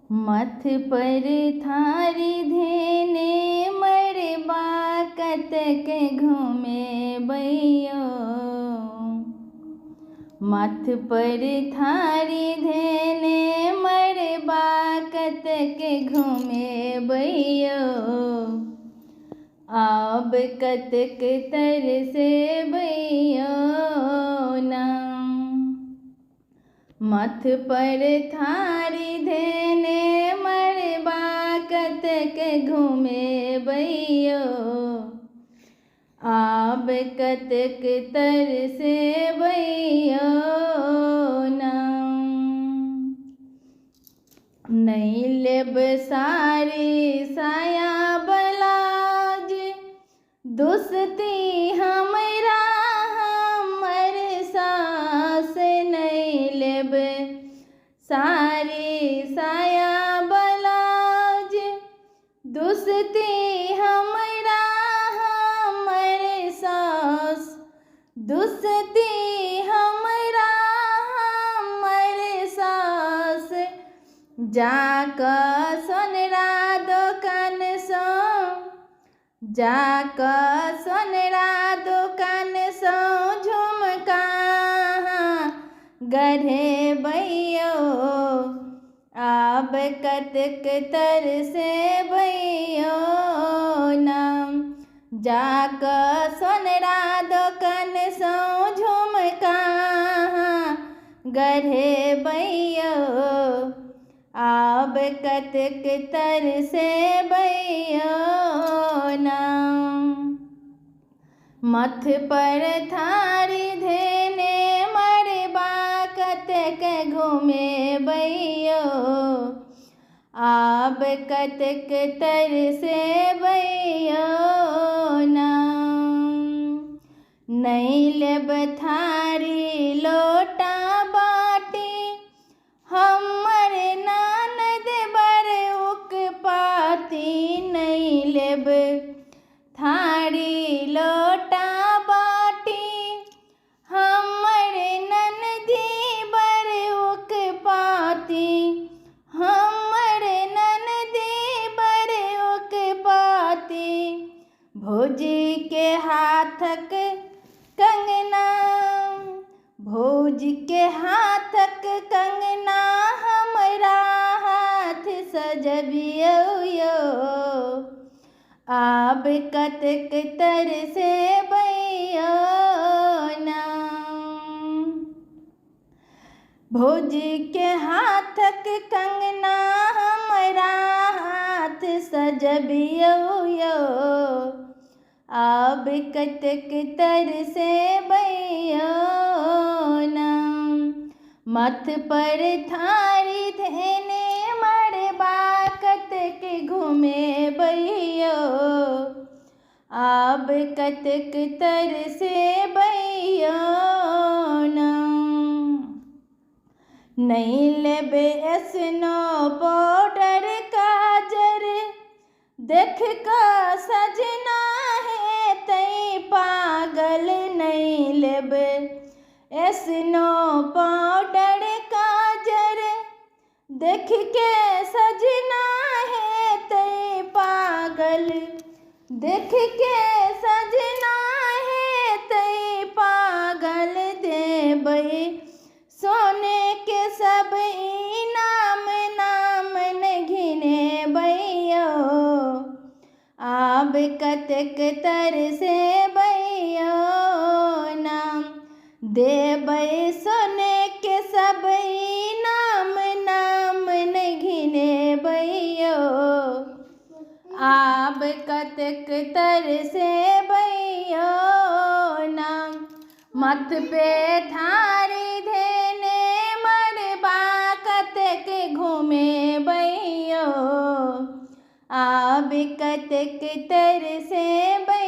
मथ पर थारी धेने मरबा कतक घुमेबैयो। मथ पर थारी धेने मरबा कतक घुमेबैयो। आब कतक तरसेबैयो ना। मथ पर थारी धेने मरबा कतक घुमेबैयो। आब कतक तरसेबैयो ना। नहि लेब साड़ी साया ब्लाउज, दुसती हमरा हमर सास। नहि लेब साड़ी साया ब्लाउज, दुसती हमरा हमर सास। दुसती हमरा हमर सास। जा कऽ सोनरा दोकानसँ, जा कऽ सोनरा दोकानसँ झुमका गढ़ेबैयो। आब कतक तरसेबैयो ना। जा कऽ सोनरा दोकानसँ झुमका गढ़ेबैयो। आब कतक तरसेबैयो ना। मथ पर थारी धेने मरबा कतक घुमेबैयो। आब कतक तरसेबैयो ना। नहि लेब थारी लोटा बाटी, हमर ननद बड़ उकपाती। नहि लेब थारी लोटा बाटी, हमर ननदी बड़ उकपाती। हमर ननदी बड़ उकपाती। भौजी के हाथक कंगना, भौजी के हाथक कंगना हमरा हाथ सजबियौ यो। आब कतक तरसेबैयो ना। भौजी के हाथक कंगना हमरा हाथ सजबियौ यो। आब कतक तरसेबैयो ना। मथ पर थारी धेने मरबा कतक घुमेबैयो। आब कतक तरसेबैयो ना। नहि लेबै स्नो पाउडर काजर, देख कऽ सजना हेतै पागल। नहि लेबै स्नो पाउडर काजर, देख के सजना हेतै पागल। देख के सजना हेतै पागल। देबै सोने के सब इनाम नाम ने घिनेबैयो। आब कतक तरसेबैयो ना। देबै सोने के सब इनाम नाम ने घिनेबैयो। आब कतक तरसेबैयो ना। मथ पे थारी धेने मरबा कतक घुमेबैयो। आब कतक तरसेबैयो।